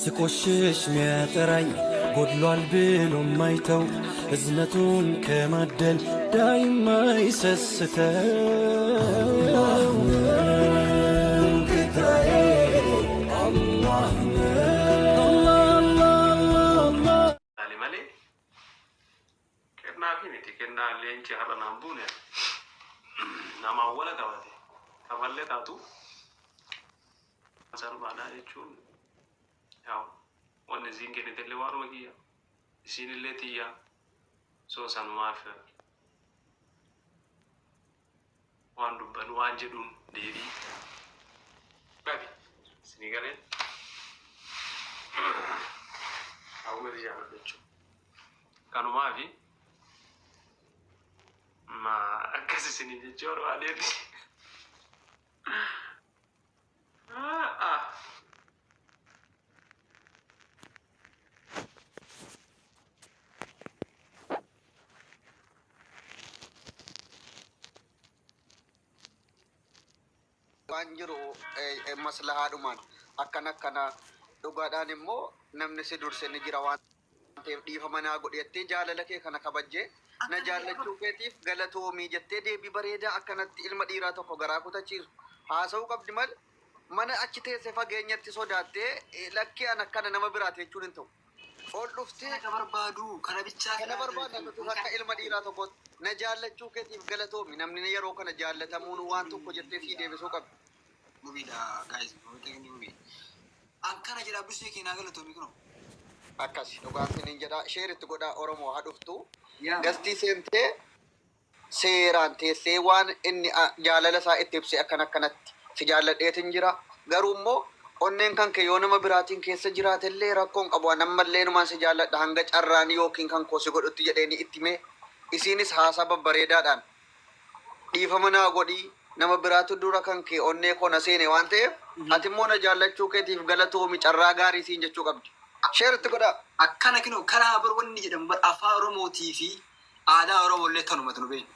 ስቆሽሽ ሚያጠራኝ ጎድሏል ብሎ ማይተው እዝነቱን ከማደል ዳይማ ይሰስተው ጌታዬ አላህ ነው። Laali malee kennaa fi miti kennaa leenci har'a naan buune namaan wala qabate kaballee taatu salphaadha jechuun yaa'u wanni isiin kennitellee waanuma kiyya isiinillee tiyya soo sanumaaf waan dubban waan jedhuun deebii dhabe isinii galee hawwa jaalladha jechuudha. Kanumaafi ma akkas isinii jechuu barbaadeeti. Waan jiru maslahaadhumaan akkana akkana dhugaadhaan immoo namni si durse ni jira waan ta'eef dhiifama naa godhi jettee jaalala kee kana kabajjee na jaallachuu keetiif galatoomii jettee deebii bareedaa akkanatti ilma dhiiraa tokko garaa kutachiisu haasa'uu qabdi malee mana achi teesse fageenyatti sodaattee lakkii an akkana nama biraati jechuun hin ta'u. Ol dhuftee Kana barbaadu kana bichaa kana barbaadna nuti akka ilma dhiiraa tokkootti na jaallachuu keetiif galatoomi namni yeroo kana jaallatamuun waan tokko jettee sii deebisuu qabdi. Mubiidha guys, mubiidha mubii. Akkana jedha Abdusee keenyaa galatoomi kunoo. Akkas dhugaan sinin jedha share itti godhaa Oromoo haa dhuftu. Yaa. Gastii seentee seeraan teessee waan inni jaalala isaa itti ibse akkan akkanatti si jaalladheetin jira. Garuu immoo onneen kan kee yoo nama biraatiin keessa jiraatellee rakkoon qabu an ammallee numaan si jaalladha hanga carraan yookiin kan koo si godhutti jedheeni itti himee isiinis haasaa babbareedaadhaan dhiifama naa godhii nama biraatu dura kan kee onnee koo na seene waan ta'eef ati immoo na jaallachuu keetiif galatoomi carraa gaarii siin jechuu qabdi. Share itti godhaa. Akkana kinoo karaa bar wanni jedhamu bar afaan Oromootii fi aadaa Oromoo illee tanumatu nu beekna.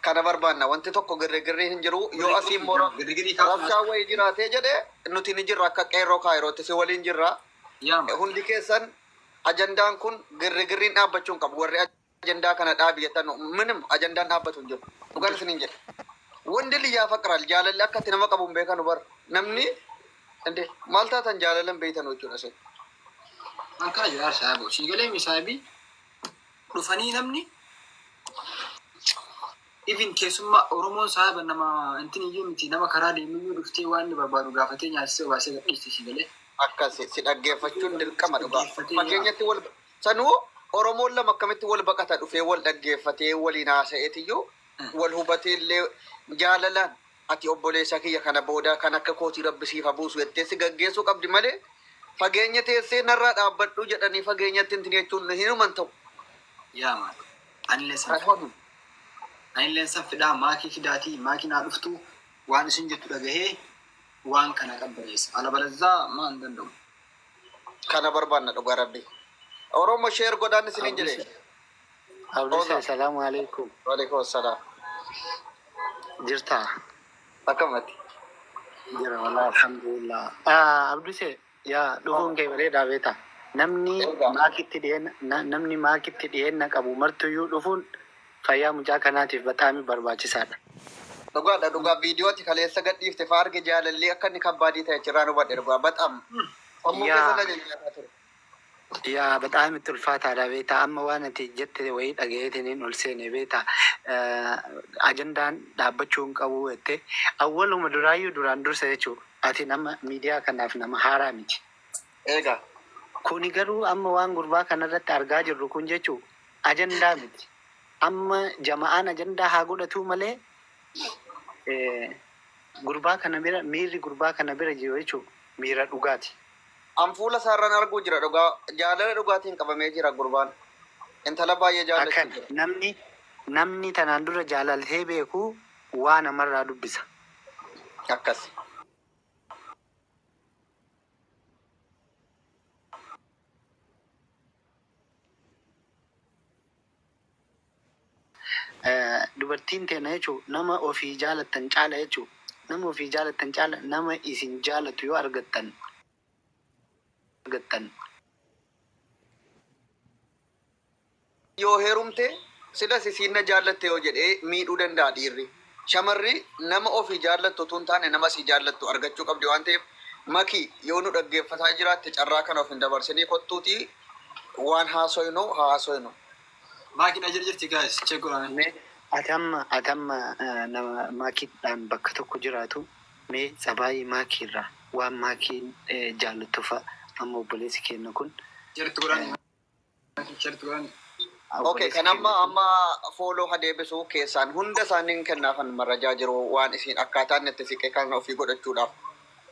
Kana barbaanna wanti tokko girrigirri hin jiru yoo asii immoo Girrigirrii kaasuu rabshaa wayii jiraatee jedhe nuti ni jirra akka qeerroo kaayirootti si waliin jirra. Yaama. Hundi keessan ajandaan kun girrigirriin dhaabbachuu hin qabu. Warri ajandaa kana dhaabi jettan minim ajandaan dhaabbatu hin jiru. Dhugaan isiniin jedha. Wandi liyyaa faqraal jaalalli akka itti nama qabu hin beekanu bar. Namni inde maal taatan jaalala hin beeytanu jechuudha isin. Akkana jedha saahibu. Sii galee mi saahibii dhufanii namni even keessummaa Oromoon saahiba nama intin iyyuu miti nama karaa deemu iyyuu dhuftee waan inni barbaadu gaafatee nyaachisee obaasee gadhiisti sii galee. Akkasi si dhaggeeffachuun dirqama dhugaa. Dhaggeeffatee yaa. Fageenyatti wal sanuu Oromoon lama akkamitti wal baqata dhufee wal dhaggeeffatee waliin haasa'eetiyyuu wal hubatee illee jaalalaan ati obboleessa kiyya kana booda kan akka kootii rabbi siif haa buusu jettee si gaggeessuu qabdi malee fageenya teessee narraa dhaabbadhu jedhanii fageenyatti hin jechuun hinuman ta'u. Yaa maal. Anillee san Kan anillee san fidhaa maakii fidaatii maakii naa dhuftu waan isin jettu dhagahee waan kana qabbaneessa. Alabalazzaa maa hin danda'u. Kana barbaanna dhugaa rabbi. Oromo share godhaan isiniin jedhe. Abduse, Oza. salaamu alaikum. Waalaikum salaam. Jirta? Akkamatti. Jira wallah alhamdulillah. Abduse, yaa dhufuun kee bareedaa beekta. Namni Egaa. maakitti dhiyeenya namni maakitti dhiyeenya qabu martuyyuu dhufuun fayyaa mucaa kanaatiif bataami barbaachisaadha. Dhugaadha dhugaa viidiyooti kaleessa gadhiifte faa arge jaalalli akka inni kabbaadii ta'e achirraa hubadhe dhugaa baxam. Sammuu keessa Yaa na jajjaataa ture. yaa bataami itti ulfaataadha beekta. Amma waan ati jette wayii dhagayeetiniin ol seene beekta. Ajandaan dhaabbachuu hin qabu jette. Awwaluma duraayyuu duraan dursa jechuudha. Ati nama miidiyaa kanaaf nama haaraa miti. Egaa. Kuni garuu amma waan gurbaa kanarratti argaa jirru kun jechuun ajandaa miti. Amma jama'aan ajandaa haa godhatuu malee gurbaa kana bira miirri gurbaa kana bira jiru jechuun miira dhugaati. An fuula isaarraan arguu jira dhugaa jaalala dhugaatiin qabamee jira gurbaan. Intala baay'ee jaallachuu Akkan jira. namni namni tanaan dura jaalaltee beeku waa namarraa dubbisa. Akkas. Dubartiin teena jechuun nama ofii jaalattan caala jechuun nama ofii jaalattan caala nama isin jaalatu yoo argattan Argattan. Yoo heerumte silas isiin na jaallatte yoo jedhee miidhuu danda'a dhiirri. Shamarri nama ofii jaallattu utuu hin taane nama isii jaallattu argachuu qabdi waan ta'eef Maki yoo nu dhaggeeffataa jiraatte carraa kana of hin dabarsinii kottuutii waan haasoynu haa haasoynu. Maakiin ajira jirti guys check godhaa mee. Mee ati amma ati amma nama maakiidhaan bakka tokko jiraatu mee tsabaayii maakiirraa waan maakiin jaallattu fa'a amma obboleessi keenna kun Share godhaani maakii share godhaani. Okay, obboleessi kan keenna amma kun amma follow ha deebisu keessaan hunda isaaniin kennaafan marrajaa jiru waan isiin akkaataa inni itti siqe kan ofii godhachuudhaaf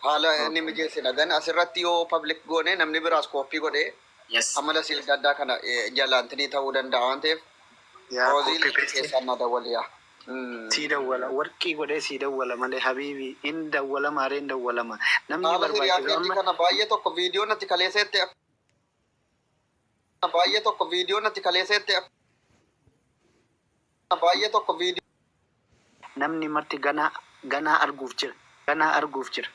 haala ni mijeessina gan asirratti yoo public goone namni biraas copy godhee amala isii adda addaa kana jalaantinii ta'uu danda'a waan ta'eef Yaa Roziil copy paste keessaan na dawwaliyaa. Sii dawwala warqii godhee sii dawwala malee habiibi in dawwalama aree in dawwalama namni Haala hiriyaa barbaachisu keetii amma kana baay'ee tokko viidiyoo natti kaleesseette baay'ee tokko viidiyoo natti kaleesseette baay'ee tokko viidiyoo. Namni marti ganaa ganaa arguuf jira ganaa arguuf jira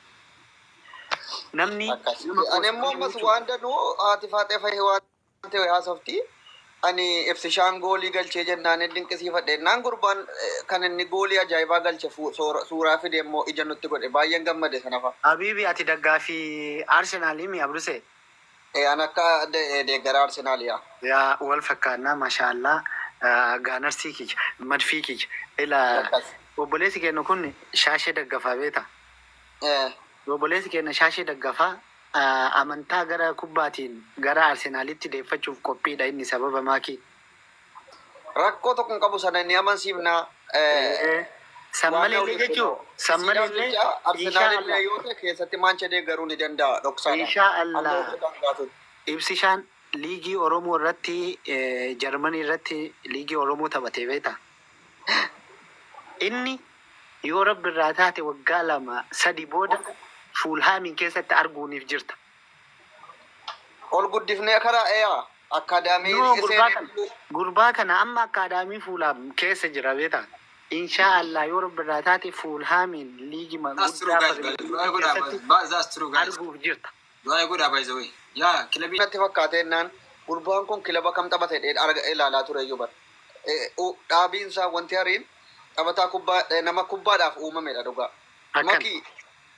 namni Akkas. nama Ani immoo qoosanii ammas jechuun waan danuu haati faaxee fahee waan ta'e haasofti. Ani ibsishaan goolii galchee jennaan hin dinqisiifadhe. Naan gurbaan kan inni goolii ajaa'ibaa galche suuraa fide immoo ija nutti godhe. Baay'een gammade sanafa. Habiibi ati daggaafi Arsenal mi Abruse? An akka deeggara Arsenaal yaa. Yaa wal fakkaannaa mashaallaa gaanarsii kiyya madfii kiyya ila Akkas. Obboleessi keenya kun shaashee daggafaa beeta. Obboleessi keenya shaashee daggafaa amantaa gara kubbaatiin gara Arsenaalitti deeffachuuf qophiidha inni sababa maakii. Rakkoo tokko hin qabu sana ni amansiifna. San Waan malee illee jechuu san malee Siidhaaf illee jecha Arsenaal inshaa illee Allah yoo ta'e keessatti maancha deeggaruu ni danda'a dhoksaadhaan. Inshaa Hanga Allah hojjetaan gaafatu. Ibsishaan liigii Oromoo irratti Jarmanii irratti liigii Oromoo taphatee beektaa? Inni yoo rabbi irraa taate waggaa 2 3 booda Fuulhaamiin keessatti arguuniif jirta. Ol guddifnee karaa eeyaa akkaadaamii No gurbaa seenee kana gurbaa kana amma akkaadaamii Fuulhaam keessa jira beektaa? Inshaa Allah yoo rabbi irraa taate Fuulhaamiin liigima That's true guddaa guys. Premier Du'aa League godhaa keessatti that's true guys. arguuf jirta. Du'aa godhaa by the way. Yaa kilabii Natti fakkaatee gurbaan kun kilaba kam taphate jedhee arga ilaalaa ture iyyuu bara. Dhaabiin isaa wanti hariin taphataa kubbaa nama kubbaadhaaf uumamedha dhugaa. Akkan. Makii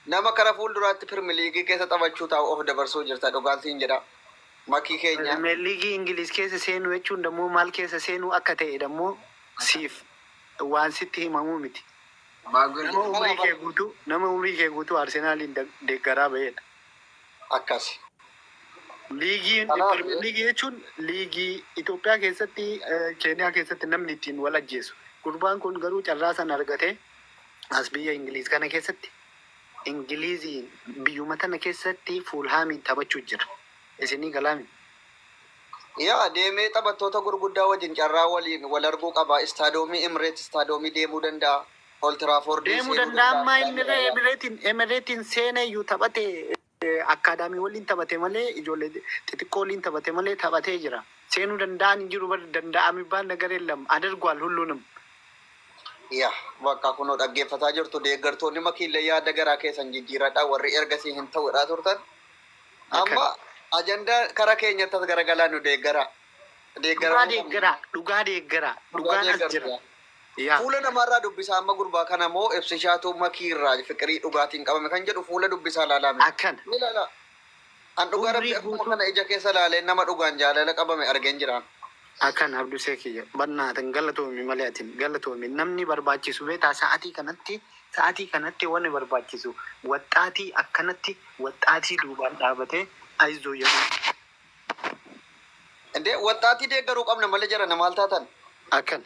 nama kara fuulduraatti Premier League keessa taphachuu taa'u of dabarsuu jirta dhugaan siin jedha. Makii keenya. Premier League Ingiliz keessa seenuu jechuun dammoo maal keessa seenuu akka ta'e dammoo siif waan sitti himamuu miti. Baagwel Nama umrii kee guutuu nama umrii kee guutuu Arsenaaliin deeggaraa bahedha. Akkas. Liigiin Kanaaf Premier League jechuun liigii Itoophiyaa keessatti Keeniyaa keessatti namni ittiin wal ajjeesu. Gurbaan kun garuu carraa sana argatee as biyya Ingiliz kana keessatti Ingiliziin biyyuma tana keessatti Fuulhaamiin taphachuu jira. Isinii galaami. Yaa deemee taphattoota gurguddaa wajjin carraa waliin wal arguu qaba. Istaadoomii Emirates istaadiyoomii deemuu danda'a. Old Trafford Deemuu seenuu danda'a danda'a. ammaa inni irra Emireetiin Emireetiin seenee iyyuu taphate akkaadaamii waliin taphate malee ijoollee xixiqqoo waliin taphate malee taphatee jira. Seenuu danda'an hin jiru bar danda'a የሚባል ነገር የለም አድርጓል ሁሉንም። Yaa bakka kunoo dhaggeeffataa jirtu deeggartoonni makiillee yaada garaa keessan jijjiiradhaa warri ergasii hin ta'uudhaa turtan. Akkan. Amma ajandaa kara keenyatti as garagalaa nu deeggara. Dhugaa Deeggaramuu qabna. deeggaraa dhugaa deeggaraa Dhugaa dhugaan as jira. deeggarsa. Yaa. Fuula namaarraa dubbisaa amma gurbaa kana moo ibsishaatu makiirraa fiqirii dhugaatiin qabame kan jedhu fuula dubbisaa laalame. Akkan. Ni laala. An dhugaa Umrii rabbi akkuma guutuu kana ija keessa laalee nama dhugaan jaalala qabame argeen jiraan. Akkan Abdusee kiyya bannaatan galatoomi malee atin galatoomi namni barbaachisu beetaa sa'aatii kanatti wanni barbaachisu waxxaatii akkanatti waxxaatii duubaan dhaabatee ayizoo jedhu. Indee waxxaatii deeggaruu qabna malee jara maal taatan? Akkan.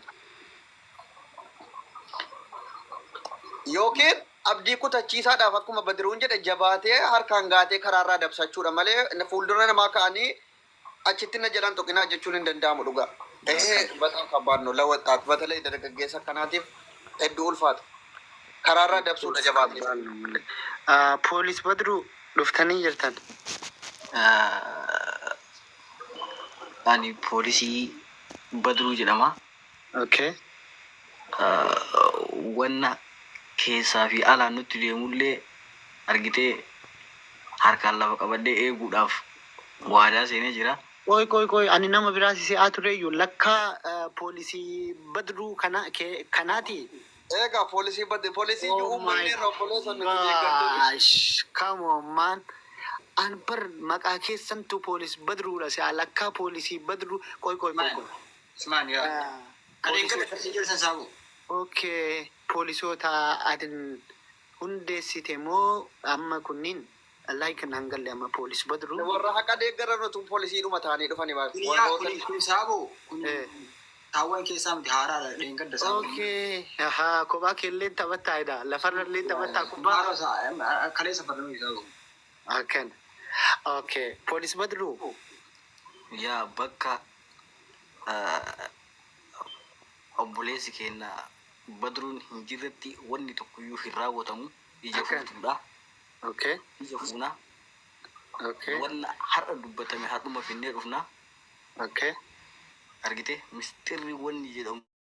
Yookiin abdii kutachiisaadhaaf akkuma Badiruun jedhe jabaatee harkaan gaatee karaarraa dabsachuudha malee fuuldura namaa ka'anii achitti na jalaan tuqinaa jechuun hin danda'amu dhugaa. Ehee በጣም ከባድ ነው ለወጣት በተለይ dargaggeessa akkanaatiif hedduu ulfaata. Karaarraa dabsuudha jabaatee. Poolis Badruu dhuftanii jirtan. Ani poolisii Badruu jedhama. Okay. Wanna keessaa fi alaan nutti deemullee argitee harkaan lafa qabadhee eeguudhaaf Waadaa seenee jira. Qoy, qoy, qoy, ani nama biraa si se'aa tureyyuu. Lakkaa poolisii Badruu kana kanaati. Egaa poolisii badde poolisii Oh my uummanni irra obboleessa nuti deeggartoonni. gosh, come on, man. An bar maqaa keessantu poolis Badruudha se'a, lakkaa poolisii Badruu. Qoy, qoy, qoy, qoy. Ismaan yaa. Kan eeggate akkasii jedhan saabu. Okay, poolisoota atin hundeessite moo amma kunniin like naan galle amma poolis Badruu. Warra haqa deeggaran utuu poolisiidhuma ta'anii dhufanii baas. Kun yaa kun saaboo kun taawwan keessaa miti, haaraadha, dheengadda saaboo. Okay, ahaa, kophaa keellee taphattaa jedha. Lafarrallee taphattaa kubbaa. Haaroo isaa kaleessa farramee saaboo. Akkan. Okay, poolis Badruu. Yaa bakka obboleessi keenya Badruun hin jirretti wanni tokkoyyuu hin raawwatamu. Ija fuutuudha. Ija fuuna. Wanna har'a dubbatame har'uma finnee dhufna. Argite, mistirri wanni jedhamu.